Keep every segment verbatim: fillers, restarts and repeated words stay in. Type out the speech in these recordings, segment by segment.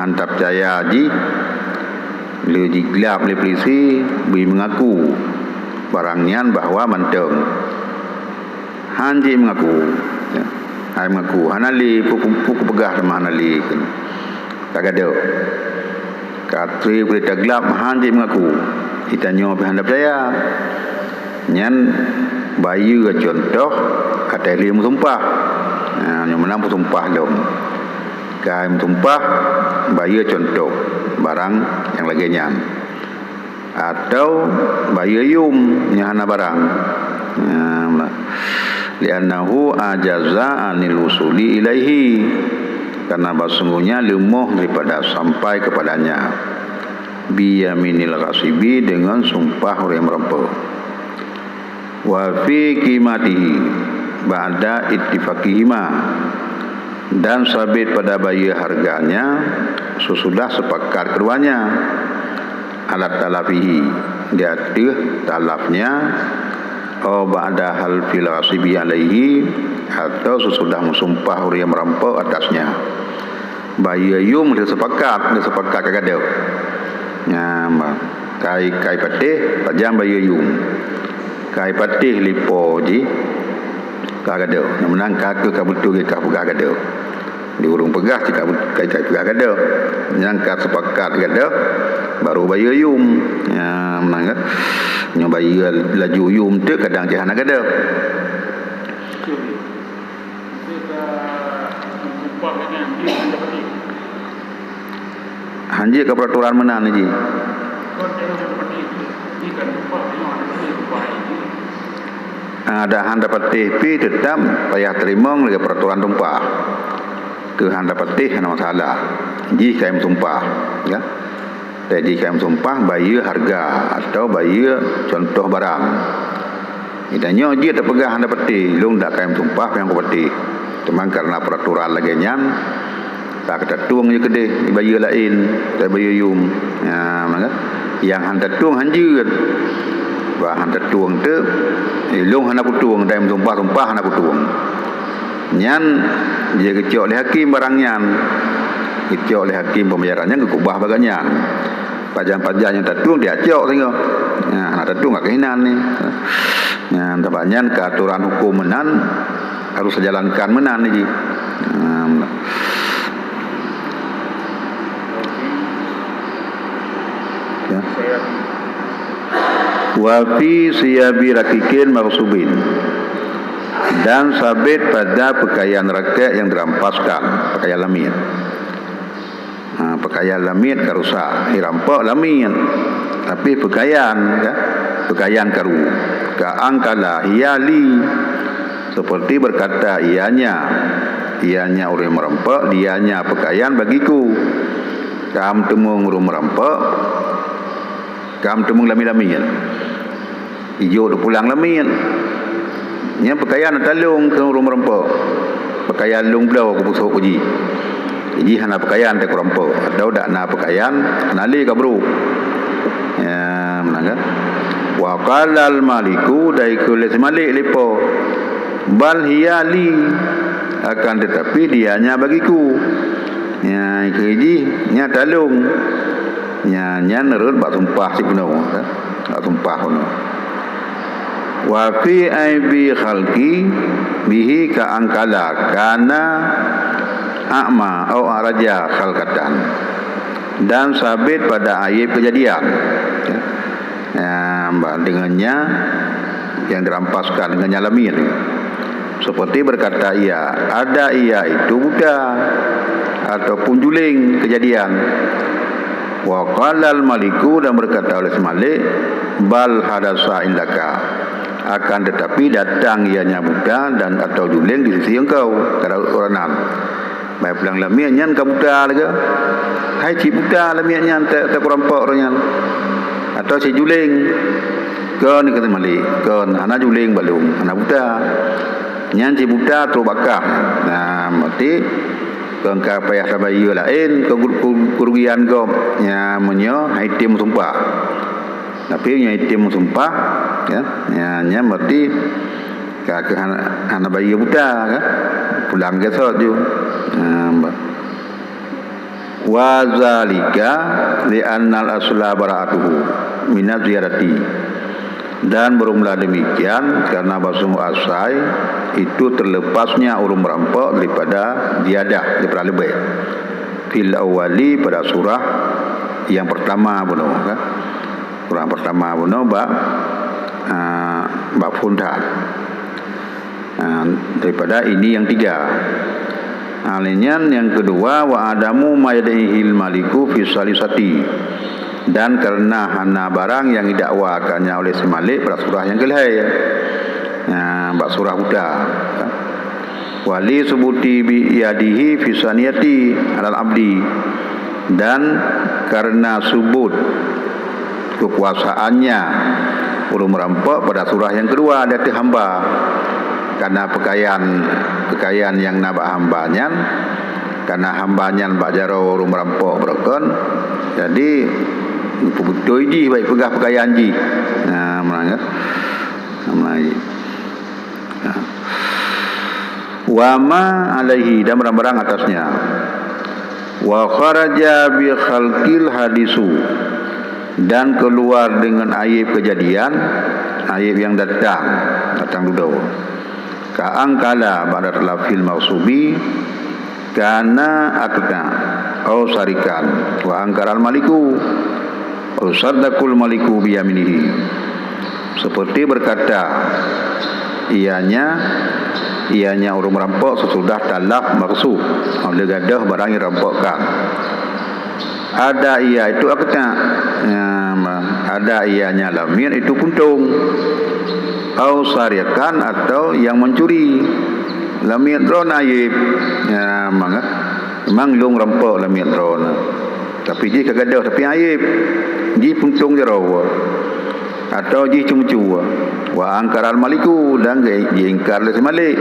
Hana peucaya jih, lé jiglab lé peulisi, bri meungaku barang nyan bahwa mantong. Han jeuet meungaku. Ya. Hai meungaku, hana lé, peue, peue, peue kupeugah teuma hana lé. Ka gadôh. Ka trép lé taglab, han jeuet meungaku. Geutanyoe pih hana peucaya. Nyan bayeue cuntoh ka trép lé meusumpah. Nah, nyoe meunan peusumpah lom. Ka meusumpah, bayeue cuntoh barang nyang lagée nyan. Atau bayeue yum nyang hana barang. Nah, li'annahu ajaza anil wusuli ilaihi, karena bahsungguhnya leumoh daripada sampai kepadanya. Biyaminil ghasibi, dengan sumpah ureuëng meurampok. Wa fi qimatihi ba'da ittifaqihima, dan sabit pada bayeue harganya sesudah sepakat keduanya, ala talafihi, di ateueh talafnya, au ba'da halfil ghasibi alaihi, atau sesudah meusumpah ureuëng meurampok atasnya. Bayeue yum lé sepakat, lé sepakat ka gadôh. Nyan, kai, kai patéh, pajan bayeue yum. Kai patéh lé po jih ka gadôh. Nyang meunan ka kheueh ka beutôi ka peugah gadôh. Di ureuëng peugah cit ka, ka, ka peugah gadôh. Nyang ka sepakat gadôh, baru bayeue yum. Nyan meunan kan. Nyoe bayeue laju yum teuk kadang cit hana gadôh. Han jeuet keu peraturan meunan jih. Ah, dak han tapatéh pih teutab payah teurimong lagée peraturan tumpah. Keu han tapatéh hana masalah. Jih ka meusumpah, ya. Jadi ka meusumpah bayeue hareuga atau bayeue cuntoh barang. Geutanyoe jeuet tapeugah hana patéh, lôn dak ka meusumpah nyang kupatéh. Teuma kareuna peuraturan lagée nyan, ka tatatueng jih keudeh bayeue laén, bayeue yum. Nah, maka nyang han tatueng han jeuet. Bah han tatueng teuk, lôn hana kutueng, dak meusumpah-sumpah hana kutueng. Nyan jeuet geucok lé hakim barang nyan. Geucok lé hakim pembayaran nyan geukubah bagai nyan. Pajan-pajan nyang tatueng diacok singoh. Nah, hana tatueng ka keuhinan ni. Nah, sabab nyan keu atoran huköm meunan harôh tajalankan meunan jih. Nah, ya. Wa fi siyabi raqiqin maghsubin, dan sabit pada peukayan rakék nyang dirampaskan, peukayan lamiet. Ha, peukayan lamiet ka rusak, dirampok lamiet, tapi peukayan, ya, peukayan karu. Ka an qala hiya li, seperti berkata ianya, ianya ureuëng meurampok, dianya peukayan bagiku. Ka meuteumé ureuëng meurampok, ka meuteumé lamiet-lamiet. Ijok teupulang lamiet. Nyan peukayan talông keu ureuëng meurampok. Peukayan lôn bloe keu pusok keu jih. Jih hana peukayan teuh keu rampok. Atau dak na peukayan, hana lé ka brôk. Ya, meunan kan? Wa qalal maliku, dan ikheun lé si malik lé po. Bal hiya li, akan tetapi dianya bagiku. Ya, ikheun jih, nya talông. Nya, nyan rhot bak sumpah sibunoe, kan? Bak sumpah bunoe. Wa fi aibi khalqi bihi ka an qala kana a'ma au a'raja khalqatan. Dan sabit pada aib kejadian. Ya, ba-, dengan nya yang dirampaskan, dengan nya lamiet. Seperti berkata ia, ada ia itu buta ataupun juling kejadian. Wa qalal maliku, dan berkata oleh si malik, bal hadasa indaka, akan tetapi datang ianya buta dan atau juling di sisi engkau, kata orang nan. Baik pulang lamiet nyan ka buta lagée. Hai cit buta lamiet nyan teu-, teukeurampok roh nyan. Atau cit juling. Kon kata malik, kon hana juling balong, hana buta. Nyan cit buta trok bakah. Nah, meuti kon ka payah sabayeue laén keu gu-, keu-, keurugian gob. Nya meunyoe hai tem sumpah. Tapi nyoe item meusumpah, ya, nya, nya berarti ka, ka hana, hana bayeue buta, ka. Pulang geuseut ju. Nah, ba-, Wa zalika li'annal asla bara'atuhu minaz ziyadati. Dan bermula demikian karena bahwasungguh asai itu terlepasnya ureuëng meurampok daripada ziyadah, daripada leubeh. Fil awwali, pada surah yang pertama bunoe, kan? Surah pertama bunoe bak, ah, bak phon that. Ah, daripada ini yang tiga. Ah, lé nyan yang kedua, wa adamu ma yad'ihil maliku fi salisati. Dan karena hana barang yang didakwakannya oleh si malik pada surah yang kelhée. Ah, bak surah buta. Wali subuti bi yadihi fi saniyati alal abdi. Dan karena subut kekuasaannya ureuëng meurampok pada surah yang kedua di ateueh hamba. Karena peukayan, peukayan nyang na bak hamba nyan, karena hamba nyan bak jaroe ureuëng meurampok beurokon, jadi peubeutôi jih bak peugah peukayan jih. Nah, meunan, ya. Nah, meunan jih. Nah. Wa ma alaihi, dan barang-barang atasnya. Wa kharaja bi khalqil hadisu, dan keluar dengan aib kejadian, aib yang datang, datang dudoe. Ka angkala ba'da talafil maghsubi, kana akna, au sarikan, wa angkaral maliku, au saddaqul maliku biyaminihi. Seperti berkata ianya, ianya ureuëng meurampok sesudah talaf maghsub, lé gadôh barang nyang dirampokkan. Ada ia itu akna, ya, ma-, ada ianya lamiet itu puntông, au sarikan atau yang mencuri. Lamiet droeneuh aib, ya, manga, memang lôn rampok lamiet droeneuh. Tapi jih ka gadôh, tapi aib. Jih puntông jaroe. Atau jih ceumeucue. Wa angkaral maliku, dan ge-, jiingkar lé si malik.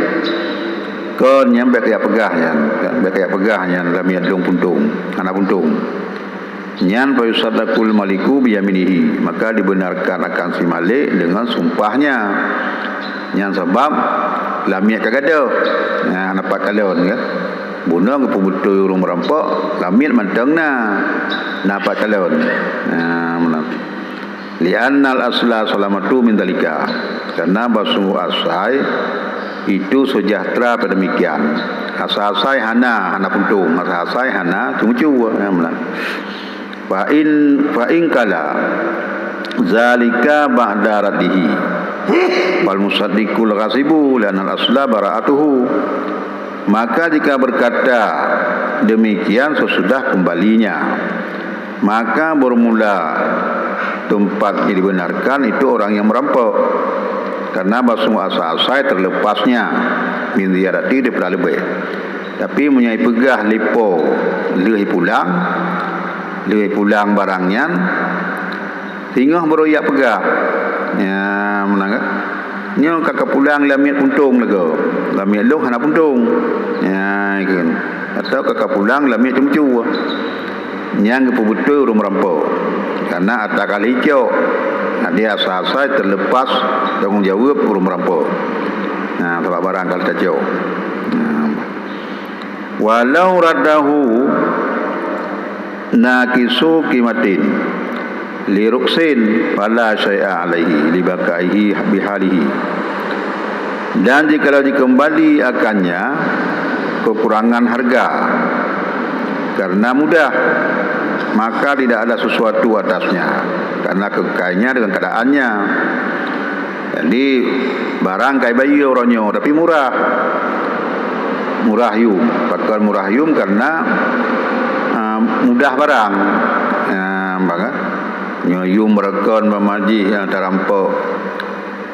Kon nyan bék kajak peugah nyan, bék kajak peugah nyan lamiet lôn puntông, hana puntông. Nyan fa yusaddaqul maliku biyaminihi, maka dibenarkan akan si malik dengan sumpahnya. Nyan sabab lamiet ka gadôh, nah, hana pat kalon, kan? Bunoe geupeubeutôi ureuëng meurampok, lamiet mantong na, hana pat kalon. Nah, meunan. Li'annal asla salamatu min dzalika. Karena bahwasungguh asai itu sejahtera pada demikian. Asai-asai hana, hana puntông, asai-asai hana ceumeucue, ya, meunan. Fa in, fa in kala zalika ba'da raddihi, fal musaddiqul ghasibu, li'annal asla bara'atuhu. Maka jika berkata demikian sesudah kembalinya, maka bermula tempat yang dibenarkan itu orang yang merampok. Karena bahwasungguh asai-asai terlepasnya min ziyadati daripada leubeh. Tapi meunyoe peugah lé po lheueh pulang, lheueh pulang barang nyan, singoh baru jak peugah. Ya, meunan kan? Nyoe ka kapulang lamiet puntông lagoe. Lamiet lôn hana puntông. Ya, ikheun. Atau ka kapulang lamiet ceumeucue. Nyan geupeubeutôi ureuëng meurampok. Karena atra ka lheueh cok. Jadi asai-asai terlepas tanggung jaweueb ureuëng meurampok. Nah, sabab barang ka lheueh tacok. Nah. Walau raddahu naqisu qimatin li ruksin fala syai'a alaihi li baqaihi bihalihi. Dan jikalau dikembali akannya kekurangan harga karena mudah, maka tidak ada sesuatu atasnya karena kekainya dengan keadaannya. Jadi, barang ka ibayeue uroe nyoe, tapi murah. Murah yum. Pakon murah yum? Karena, ah, mudah barang. Ah, maka, nyoe yum beurokon meumajih nyang tarampok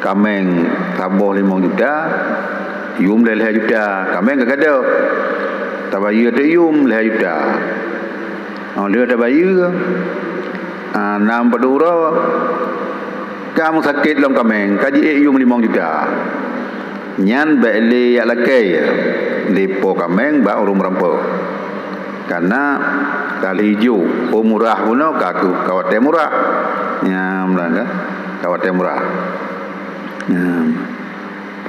kaméng saboh limong juta, yum lhée-lhée juta, kaméng ka gadôh. Tabayeue teuk yum lhée juta. Oh, lheueh tabayeue, ah, nam padub uroe, ka meusakét lom kaméng, ka jiék yum limong juta. Nyan bék lé jak lakée lé po kaméng bak ureuëng meurampok. Karena ka lheueh jok, oh, murah bunoe, ka, ka watée murah. Nyan meunan kan, ka watée murah. Nyan.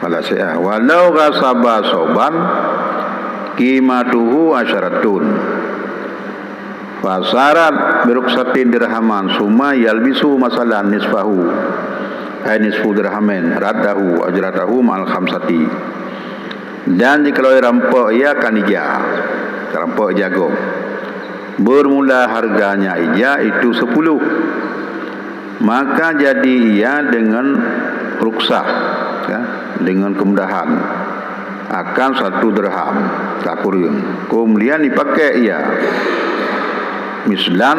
Fala syai'a. Walau ghasaba sauban qimatuhu asyaratun. Fasarat bi rukhsatin dirhaman, summa yalbisu masalan nisfahu, ay nisfu dirhamin, raddahu ujratahu ma'al khamsati. Dan jikalau rampok ia kan ija, rampok ija gob. Bermula harganya ija itu sepuluh. Maka jadi ia dengan rukhsah, ya, dengan kemudahan, akan satu dirham, tak kurang. Kemudian dipakai ia, mislan,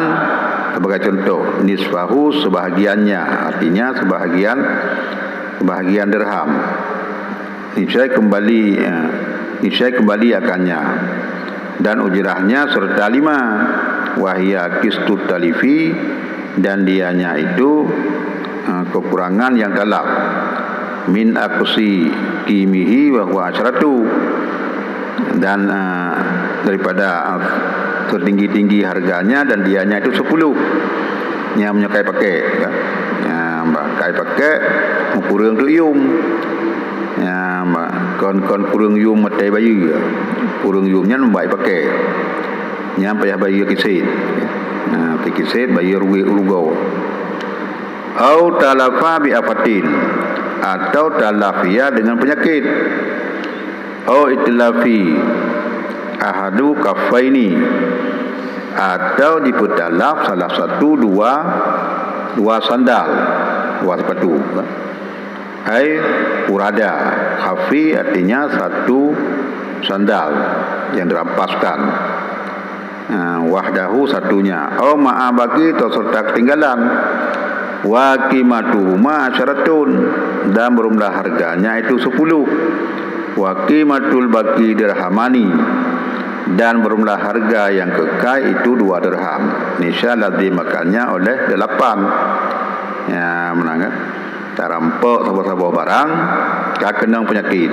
sebagai contoh, nisfahu, sebahagiannya, artinya sebahagian, sebahagian dirham. Nisai kembali, eh, nisai kembali akannya. Dan ujrahnya serta lima, wahia qistut talifi, dan dianya itu, eh, kekurangan yang talaf, min aqsi qimihi wa huwa asyratu, dan, eh, daripada, eh, setinggi-tinggi harganya, dan dianya itu sepuluh. Nyang meunyoe kai pakai, ya. Ya, bah, kai pakai, meukureueng tu yum. Ya, bah, kon, kon kureueng yum maté bayeue. Kureueng yum nyan bah pakai. Nyan payah bayeue kiset. Nah, pi kiset bayeue ruwet rugoe. Au talafa bi afatin, atau talaf ia dengan penyakit. Au itlafi ahadu kaffaini, atau dipeutalaf salah satu dua, dua sandal, dua sepatu. Ai urada, khafi artinya satu sandal yang dirampaskan. Ah, wahdahu satunya. Au ma'a baqi atau serta ketinggalan. Wa qimatuhuma asyaratun, dan berjumlah harganya itu sepuluh. Wa qimatul baqi dirhamani, dan berjumlah harga yang kekal itu dua dirham. Nisha ladzi makannya oleh delapan. Ya, meunan kan? Tarampok saboh-saboh barang, ka keunong peunyakit.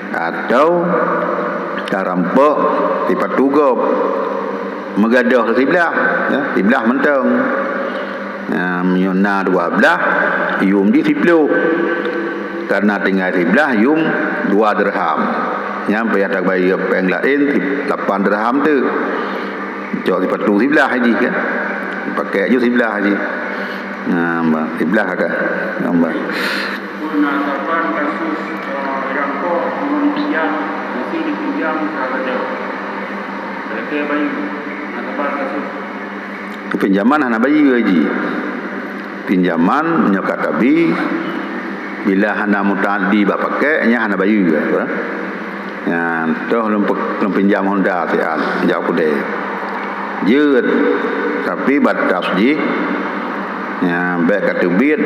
Atau tarampok sipatu gob, meugadôh siblah, ya, siblah mantong. Ya, meunyoe na dua blah, yum jih siploh. Karena tinggai siblah, yum dua dirham. Nyan payah tabayeue péng laén si-, lapan dirham teuk. Cok sipatu siblah jih kan. Pakai ju siblah jih. Nah, bah, siblah ka. Nah, bah. Pun na saban kasus, eh, rampok ngon pinjam, mesti dipinjam ka raja. Lakée bayeue, na saban kasus. Pinjaman hana bayeue jih. Pinjaman nyoe ka tabi, bila hana muta'addi bak pakai, nyan hana bayeue. Nyan, toh lôn pe-, lôn pinjam Honda siat, jak u keudè. Jeuet, tapi batas jih, nyan, bèk ka teubiet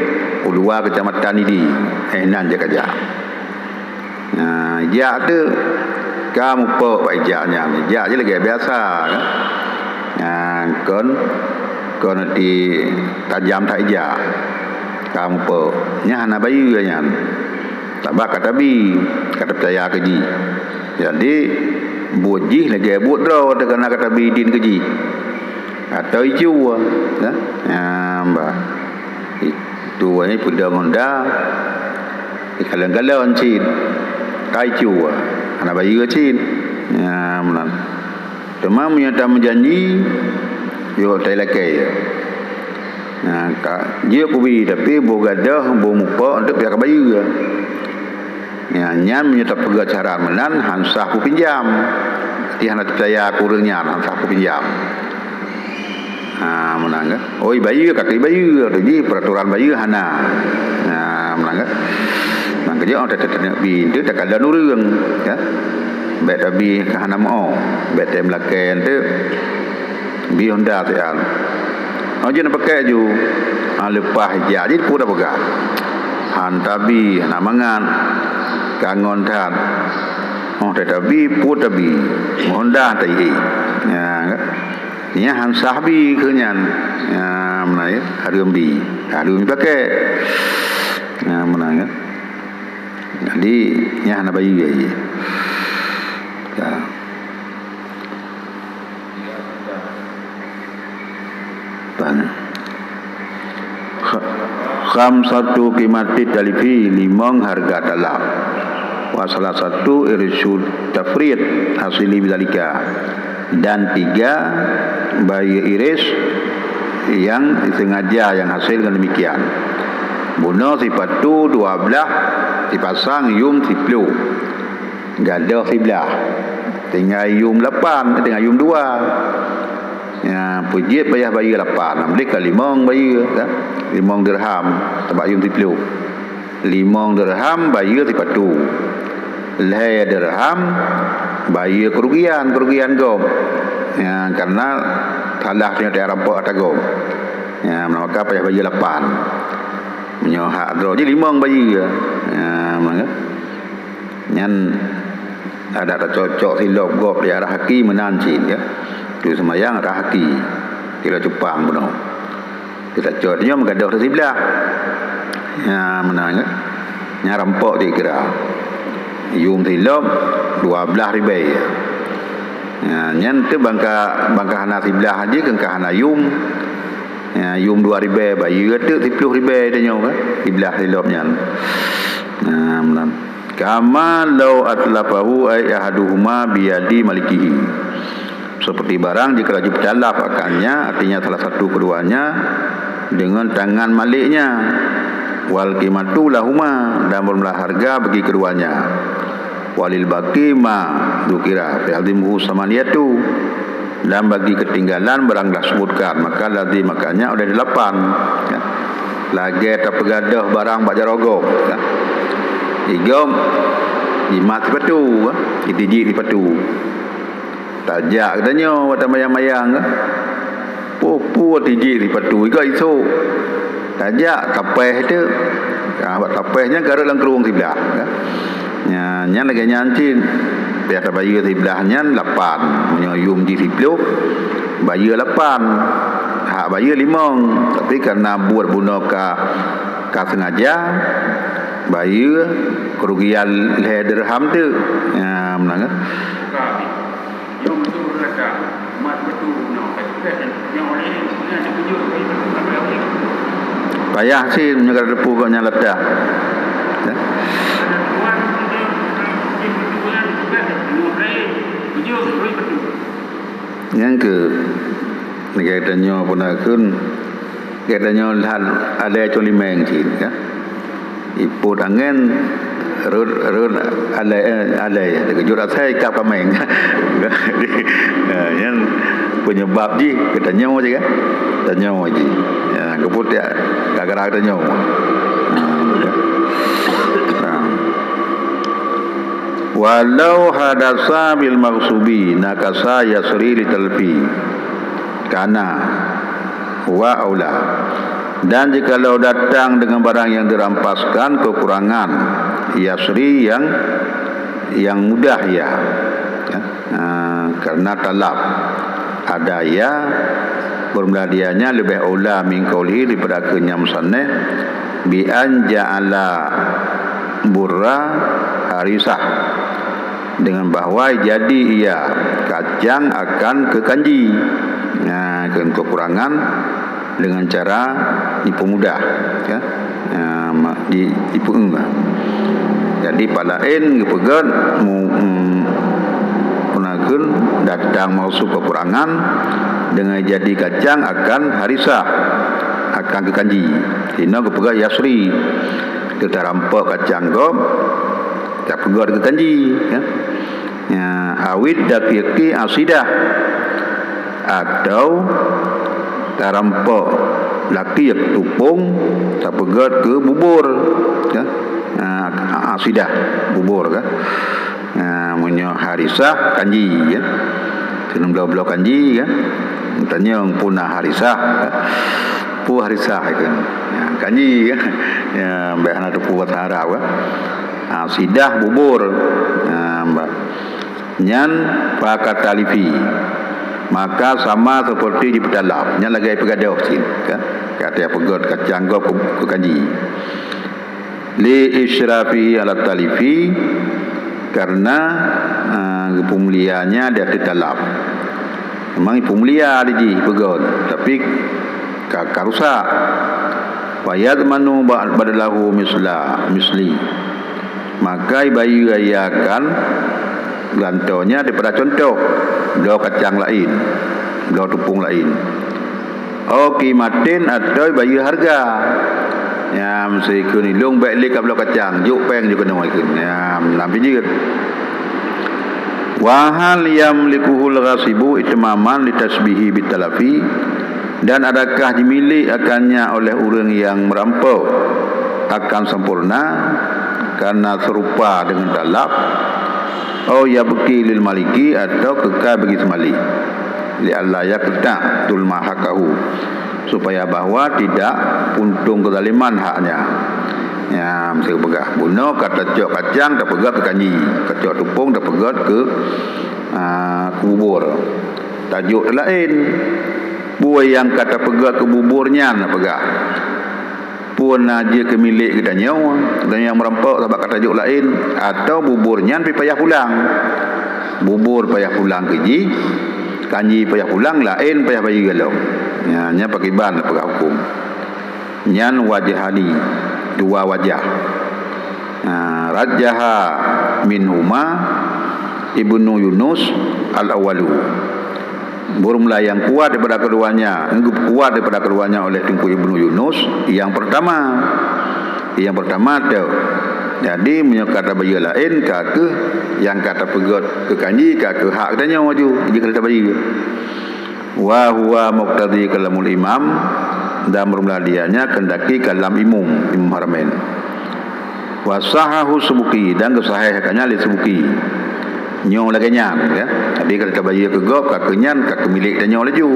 u luwa keucamatan Idi, eh, nan jih ka jak. Nyan, jak teuh ka mupok bak ijak nyan. Ijak jih lagèe biasa, kan? Nyan, kon, kon di tajam that ijak. Ka mupok. Nyan hana bayeue nyan. Sabab ka tabi, ka tapeucaya keu jih. Jadi, buet jih lagèe buet droe teuh, kareuna ka tabi idin keu jih. Atau icue, ya. Nyan, bah. Itu, eh, peudong Honda. Ikalon-kalon cit. Ka icue. Hana bayeue cit. Nyan, meunan. Teuma meunyoe tameujanji, yok tai lakèe. Nah, ka, jeuet kubi, tapi boh gadôh, boh mupok, untuk pihak bayeue. Ya, nyan meunyoe tapeugah cara meunan, han sah peupinjam. Berarti hana tapeucaya keu ureueng nyan, han sah peupinjam. Ha, meunan kan? Oi, bayeue, ka keu bayeue, tu jih peraturan bayeue hana. Ha, meunan kan? Mangka jih, oh, teuteuneuk bi, teuh takalon ureueng, ya. Bèk tabi ka hana meu, bèk tem lakèe teuh. Bi Honda siat. Oh, jeuet neupakai ju. Ha, leupah ijak jih peue tapeugah. Han tabi, hana mangat. Kangon that. Oh, tatabi, peue tabi. Honda tai. Ya, kan? Nyan han sah bi keu nyan. Ya, meunan ya. Hareuem bi. Hareuem pakai. Ya, meunan ya. Jadi, nyan hana bayeue jih. Ya. Tanya. Kha-, khamsatu qimati talifi, limong harga talaf. Wa salasatu irsyu tafrid hasili bidzalika. Dan tiga bayeue iris nyang sengaja nyang hasil ngon demikian. Bunoe sipatu dua blah, sipasang yum siploh. Gadôh siblah. Tinggai yum lapan, tinggai yum dua. Ya, peujeuet payah bayeue lapan. Boleh ka limong bayeue, kan? Limong dirham, sabab yum siploh. Limong dirham bayeue sipatu. Lhèe dirham bayeue kerugian, kerugian gob. Ya, karena salah nyoe rampok ata gob. Ya, maka payah bayeue lapan. Meunyoe hak droe jih limong bayeue. Ya, maka nyan adak tacok-cok silop gob di arah aki meunan cit, ya. Tu seumayang arah aki. Kira cupang bunoe. Kita cok nyoe meugadôh siblah. Ya, meunan, ya. Nya rampok cit kira. Yum silop dua blah ribèe. Ya, nyan tu bangka, bangka hana siblah aja, kan ka hana yum. Ya, yum dua ribèe, bayeue teuk siploh ribèe tanyoe kan. Siblah silop nyan. Ya, meunan. Kama lau atlafahu ay ahaduhuma biyadi malikihi. Seperti barang jika laju bertalaf akannya, artinya salah satu keduanya, dengan tangan maliknya. Wal qimatu lahuma, dan bermula harga bagi keduanya. Walil baqi ma dzukira fi hadhihi samaniyatu, dan bagi ketinggalan barang dah sebutkan, maka lazim makanya oleh delapan. Ya. Lagèe tapeugadôh barang bak jaroe gob, ya. Igob jimat sipatu, ya. Itijik sipatu. Tajak geutanyoe watèe mayang-mayang, ya. Peue-peue tijik sipatu, igob isok. Tajak tapèh teuk. Ya, bak tapèh nyan ka rhot lam krueng siblah, ya. Nya, nyan lagèe nyan cit. Payah tabayeue siblah nyan lapan. Meunyoe yum jih siploh, bayeue lapan. Hak bayeue limong. Tapi karena buet bunoe ka, ka sengaja, bayeue kerugian lhèe dirham teuk. Ya, meunan kan? Payah cit meunyoe ka teupeu gobnyan latak. Ya. Nyang keu, lagèe tanyoe peunakhun, lagèe tanyoe lheuh alèe cong limeng cit, ya. Ipot angén, rhot, rhot alèe, eh, alèe, teukeujot asai kap kaméng. Eh, nyan penyebab jih geutanyoe jih kan? Tanyoe jih. Ya, geupeutek gara-gara tanyoe. Ha, ya. Ha. Walau hadasa bil maghsubi nakasa yasri li talfi. Kana wa aula. Dan jikalau datang dengan barang yang dirampaskan kekurangan, yasri yang, yang mudah ia. Ya. Ah, karena talab. Ada ia, bermula dianya lebih aula min qaulihi daripada akhirnya musannif, bi an ja'ala burra harisah. Dengan bahwa jadi ia kacang akan keu kanji. Nah, keu kekurangan dengan cara dipeumudah, ya. Nah, ma-, di, dipeue. Jadi, palaén geupeugét mu-, mm, peunakhun datang maksud kekurangan dengan jadi kacang akan harisah, akan keu kanji. Inoe geupeugét yasri, teu tarampok kacang gob, tapeugét keu kanji, ya. Ya, awid daqiqi asidah, atau tarampok daqiq tupông tapeugét keu bubur, ya. Ya, asidah, bubur, kan. Ya, meunyoe harisah, kanji, ya. Keuneuk bloe-bloe kanji, kan. Tanyong peue na harisah, kan. Peue harisah, kan. Ya, kanji, kan. Ya, bèk hana teupeu bahasa Arab, kan. Ha, sidah bubur. Ha, ba-, nyan fakatalifi. Maka sama seperti jipeutalab. Nyan lagèe peugadôh cit, kan. Ka tapeugét kacang gob keu, keu kanji. Li isyrafihi ala talifi, karena, ah, geupeumulianya di ateueh talab. Memang peumulia di jih peugét, tapi ka, ka rusak. Wa yadmanu ba-, badalahu misla, misli. Maka ibayeue ia akan gantonya daripada contoh, bloe kacang laén. Bloe tupông laén. Au qimatin, atau bayeue hareuga. Nyan, meusé kheun ilong bèk lé ka bloe kacang, jok péng jok keunoe kheun. Nyan, lam pijeuet. Wa hal yamlikuhul ghasibu itmaman litasbihi bitalafi, dan adakah dimiliki akannya oleh ureuëng yang merampok akan sempurna karena serupa dengan talaf, au yabqi lil maliki, atau kekal bagi si malik, li alla yaqta zulma haqahu, supaya bahwa tidak puntung kezaliman haknya. Ya, meusé peugah, bunoe ka tacok kacang tapeugöt keu kanji, tacok tupông tapeugöt keu, ah, keu bubur. Tajok laén, peue nyang ka tapeugöt keu bubur nyan, peugah. Peue na jeuet keu milék geutanyoe, geutanyoe nyang meurampok sabab ka tajok laén, atawa bubur nyan pih payah pulang. Bubur payah pulang keu jih, kanji payah pulang, laén payah bayeue lom. Nyan, nyan pakriban peugah hukôm. Nyan wajhani, dua wajah. Ha, rajjaha minhuma Ibnu Yunus al-awwalu. Formula nyang kuat daripada keduanya, nyang kuat daripada keduanya oleh Teungku Ibnu Yunus, yang pertama. Yang pertama tu. Jadi, meunyoe ka tabayeue laén, ka kheueh nyang ka tapeugöt keu kanji, ka kheueh hak geutanyoe laju, jeuet keu tabayeue. Wa huwa muqtadi kalamul imam, dan formula dia nyan kehendaki kalam imum, Imam Haramain. Wa sahahu Subuki, dan geusahéh akannya lé Subuki. Nyoe lagèe nyan, ya. Jadi, ka tabayeue keu gob, ka kheueh nyan, ka kheueh milék tanyoe laju.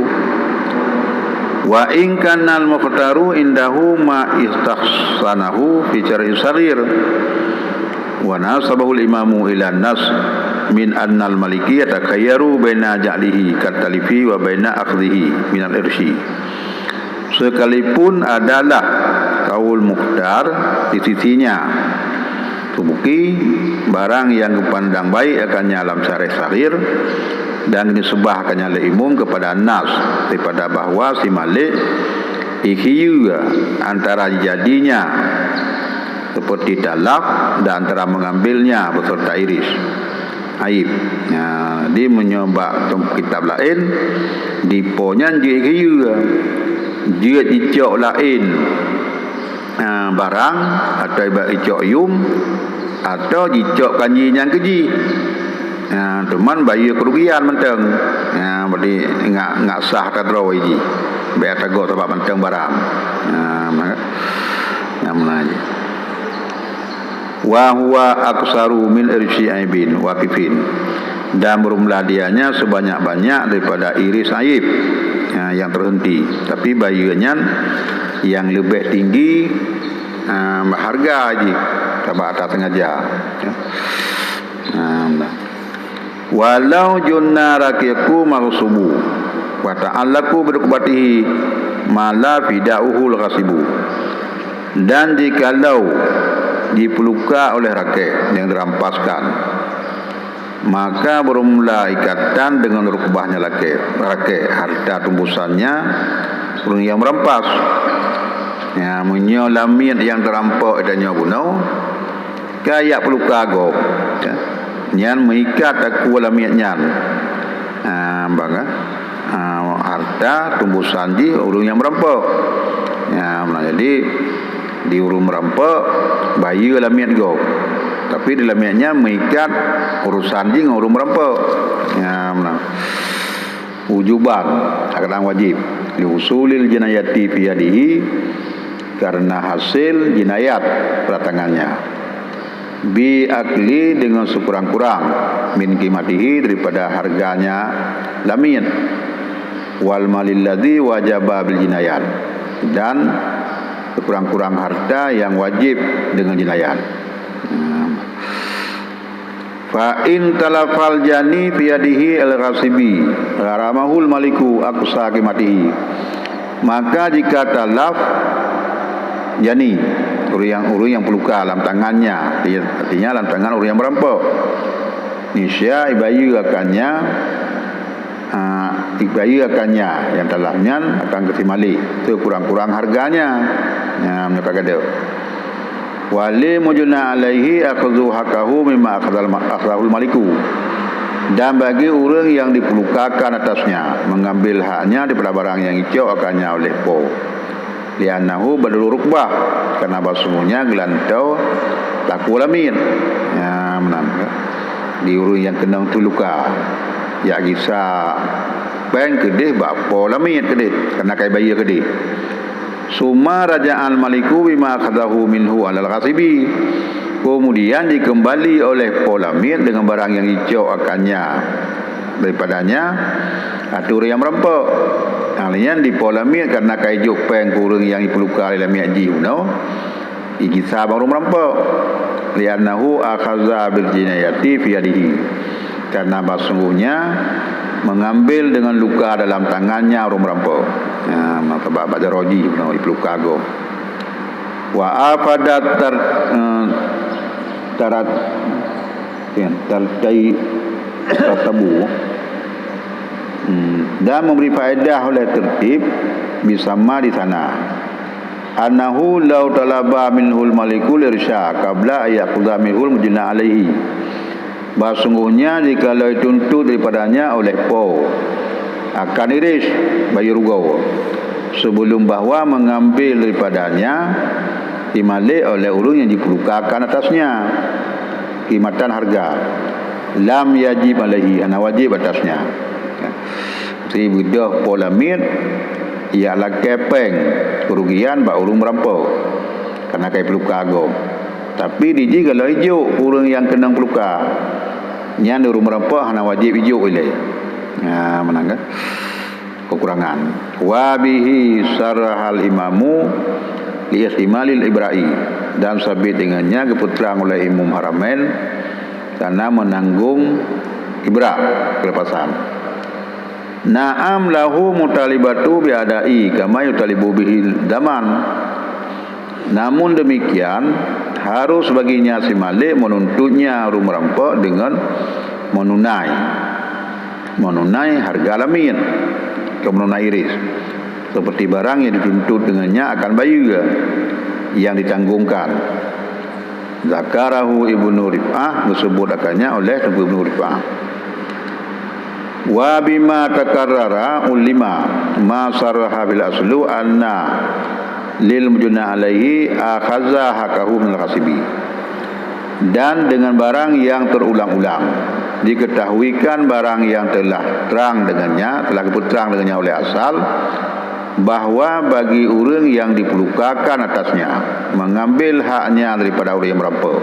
Wa in kana al-mukhtaru indahu ma istahsanahu fi syarhi saghir, wa nasabahul imamu ila nas min annal maliki yatakhayyaru baina ja'lihi katalifi wa baina akhdhihi minal irsi. Sekalipun adalah kaul mukhtar di sisinya, Subuki, barang yang geupeupandang baik akannya lam syarhi saghir, dan geunisbah akannya lé imum kepada nas, daripada bahwa si malik ikhiyeue antara jadinya seperti talaf dan antara mengambilnya beserta iris aib. Nah, di meunyoe bak kitab laén, dipo nyan jeuet ikhiyeue, jeuet jicok laén, ah, barang, atau bak jicok yum, atau jicok kanji nyang keu jih. Ha, teuma bayeue keurugian mantong. Ha, berarti ngat, ngat sah ka droe jih. Bèk tagoe sabab mantong barang. Ha, maka, ha, meunan jih. Wa huwa aktsaru min irsi aibin waqifin. Dan formula dia nyan sebanyak-banyak daripada iris aib, ha, yang terhenti. Tapi bayeue nyan yang leubeh tinggi, ha, hareuga jih, sabab ata sengaja. Ya. Nah, nah. Walau junna raqiqu maghsubu wa ta'allaqu bi rukbatihi ma la fida'uhu al-ghasibu. Dan jikalau jipeuruka oleh rakek nyang dirampaskan, maka beureumeula ikatan deungon rukbahnya rakek, rakek hareuta tumbosannya ureuëng nyang meurampas. Ya, meunyoe lamiet nyang teurampok tanyoe bunoe, ka jak peuruka gob, ya. Nyan meuikat takue lamiet nyan. Ha, bang, ha, hareuta tumbosan jih ureuëng nyang meurampok. Ya, meunan jadi di ureuëng meurampok bayeue lamiet gob. Tapi di lamiet nyan meuikat urusan jih ngon ureuëng meurampok. Ya, meunan. Wujuban, kadang wajib. Li usulil jinayati fi yadihi, karena hasil jinayat pada tangannya. Bi akli, dengan sekurang-kurang, min qimatihi, daripada harganya lamiet, wal malil ladzi wajaba bil jinayat, dan sekurang-kurang harta yang wajib dengan jinayat. Hmm. Fa in talafal jani fi yadihi al-ghasibi, gharamahul maliku aqsa qimatihi. Maka jika talaf jani, ureuëng nyang, ureuëng nyang peuruka lam tangannya, artinya lam tangan ureuëng nyang meurampok, niscaya ibayeue akannya, ha, ibayeue akannya nyang talaf nyan akan keu si malik, sekurang-kurang harganya. Nyan, meunan ka gadôh. Wali mujna alaihi akhdhu haqqahu mimma akhdhal ma-, akhdhahul maliku. Dan bagi ureuëng nyang jipeurukakan atasnya, mengambil haknya daripada barang nyang jicok akannya oleh po. Li'annahu badalur rukbah, karena bahsungguhnya geulantoe laku lamiet. Ya, meunan. Di ureuëng nyang keunong teuh luka, jak gisa péng keudeh bak po lamiet keudeh, karena ka jibayeue keudeh. Summa raja'al maliku bima akhadhahu minhu 'alal ghasibi. Keumudian jikeumbali oleh po lamiet deungon barang nyang jicok akannya daripadanya ateueh ureuëng nyang meurampok. Hal nyan di po lamiet karena ka jijok péng keu ureuëng nyang jipeuruka lé lamiet jih bunoe, jigisa bak ureuëng meurampok. Li'annahu akhadha bil jinayati fi yadihi. Karena bahsungguhnya mengambil dengan luka dalam tangannya ureuëng meurampok. Nah, maka bak, bak jaroe jih bunoe jipeuruka gob. Wa afadat tar-, eh, tarat-, ya, tartai-, tartabu. Hmm, dan memberi faedah oleh tertib bisamma di sana. Annahu law talaba minhul malikul irsya qabla an ya'khudha minhul mujna alaihi. Bahsungguhnya jikalau dituntut daripadanya oleh po akan iris, bayeue rugoe, sebelum bahwa mengambil daripadanya si malik oleh ureuëng nyang jipeurukakan atasnya, qimatan harga, lam yajib alaihi, hana wajéb atasnya. Sibeudôh po lamiet, jak lakée péng keurugian bak ureuëng meurampok, karena ka jipeuruka gob. Tapi di jih kalau jijok ureuëng nyang keunong peuruka, nyan ureuëng meurampok hana wajéb jijok ilée. Ha, meunan kan? Keukurangan. Wa bihi sarahal imamu li ihtimalil ibra'i, dan sabit dengan nyan geupeutrang oleh Imam Haramain karena menanggung ibra, pelepasan. Na'am lahu mutalibatu bi ada'i kama yutalibu bihi daman. Namun demikian, harus baginya si malik menuntutnya ureuëng meurampok dengan menunai, menunai harga lamiet, atau menunai iris, seperti barang yang dituntut dengannya akan bayeue yang ditanggungkan. Zakarahu Ibnu Rif'ah, disebut akannya oleh Teungku Ibnu Rif'ah. Wa bima takarrara ulima ma sarraha bil aslu anna lil mujna alaihi akhadha hakahu minal ghasibi. Dan dengan barang yang terulang-ulang diketahuikan barang yang telah terang dengannya, telah geupeutrang dengannya oleh asal, bahwa bagi ureuëng yang dipeurukakan atasnya mengambil haknya daripada ureuëng yang meurampok.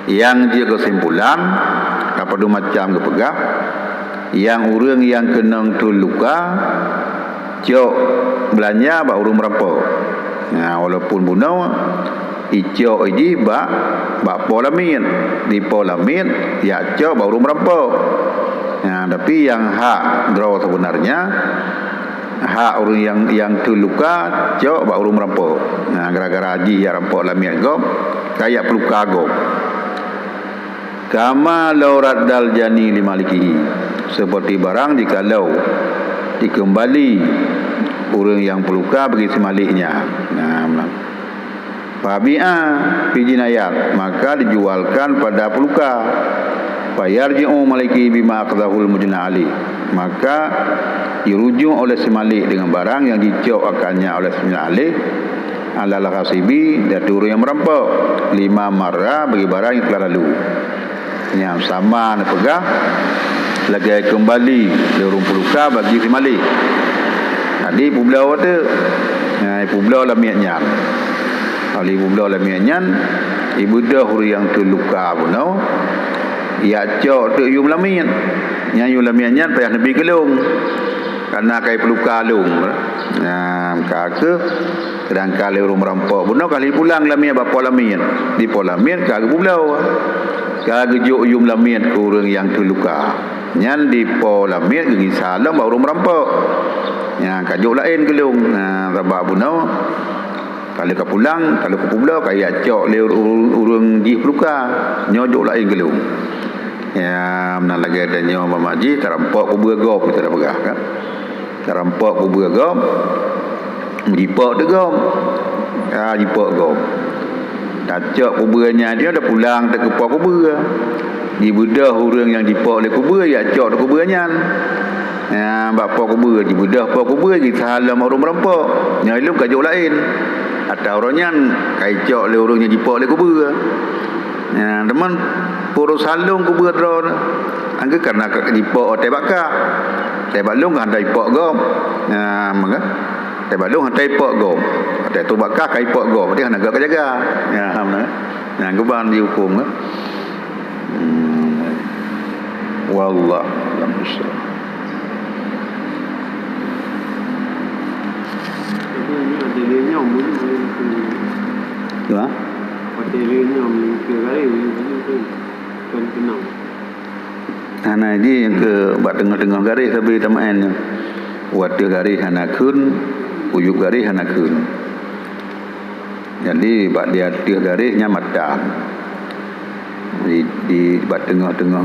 Nyang jeuet keusimpulan, apa dua macam geupeugah, nyang ureuëng nyang keunong teuh luka cok beulanja bak ureuëng meurampok. Nah, walaupun bunoe icok jih bak, bak po lamiet, di po lamiet jak cok bak ureuëng meurampok. Nah, tapi nyang hak droe sebenarnya, hak ureuëng nyang, nyang teuh luka cok bak ureuëng meurampok. Nah, gara-gara jih jak rampok lamiet gob, ka jak peuruka gob. Kama law raddal jani li malikihi, seperti barang jikalau dikeumbali ureuëng nyang peuruka bagi si maliknya. Nah, meunan. Fabi'a fi jinayat, maka dijualkan pada peuruka. Fayarji'u maliki bima akhadhahul mujna alih, maka dirujuk oleh si malik dengan barang yang dicok akannya oleh si mujna alih, alal ghasibi, di ateueh ureuëng nyang meurampok, lima marra, bagi barang nyang telah lalu. Nyang sama neupeugah lagée keumbali lé ureuëng peuruka bagi si malik. Jadi peubloe teuk, nah, peubloe lamiet nyan. Oleh peubloe lamiet nyan, ibeudôh ureuëng nyang teuh luka bunoe, jak cok teuk yum lamiet. Nyang yum lamiet nyan payah neubi keu lôn, karena ka jipeuruka lôn. Nah, ka kheueh, sedangkan lé ureuëng meurampok bunoe ka lheueh pulang lamiet bak po lamiet. Di po lamiet ka geupeubloe, ka geujok yum lamiet keu ureuëng nyang teuh luka. Nyan di po lamiet geugisa lom bak ureuëng meurampok. Nyang ka jok laén keu lôn. Nah, sabab bunoe ka lheueh ka pulang, ka lheueh kupeubloe, ka jak cok lé ur-, ur-, ureuëng jih peuruka. Nyoe jok laén keu lôn. Ya, meunan lagée tanyoe mamak jih tarampok kubeue gob, kita dah peugah kan. Tarampok kubeue gob, jipok teuk gob. Ya, jipok gob. Tacok kubeue nyan dia dah pulang teuk keu po kubeue. Jibeudôh ureuëng nyang jipok lé kubeue, jak cok di kubeue nyan. Ya, bak po kubeue, jibeudôh po kubeue, jiseuha lom ureuëng meurumpok. Nyoe lôn ka jok laén. Ata uroe nyan ka jicok lé ureuëng nyang jipok lé kubeue. Ya, teuma peurusan lôn kubeue droe. Angka karena ka jipok watée bak kah. Watée bak lôn ka hana jipok gob. Ya, maka watée bak lôn hana jipok gob. Watée tu bak kah ka jipok gob, berarti hana gob ka jaga. Ya, maka. Nah, geuban jihukôm, kan? Hmm. Wallah alam bissawab. Tapi ini ada dia nyam, boleh, boleh, boleh. Ha? Ada dia nyam, boleh, boleh, boleh, boleh, boleh. Kan tenang. Hana ji nyang keu bak teungoh-teungoh garéh sabe tameu'en nyoe. U ateueh garéh hana kheun, u yup garéh hana kheun. Jadi, bak di ateueh garéh nyan mata. Di, di bak teungoh-teungoh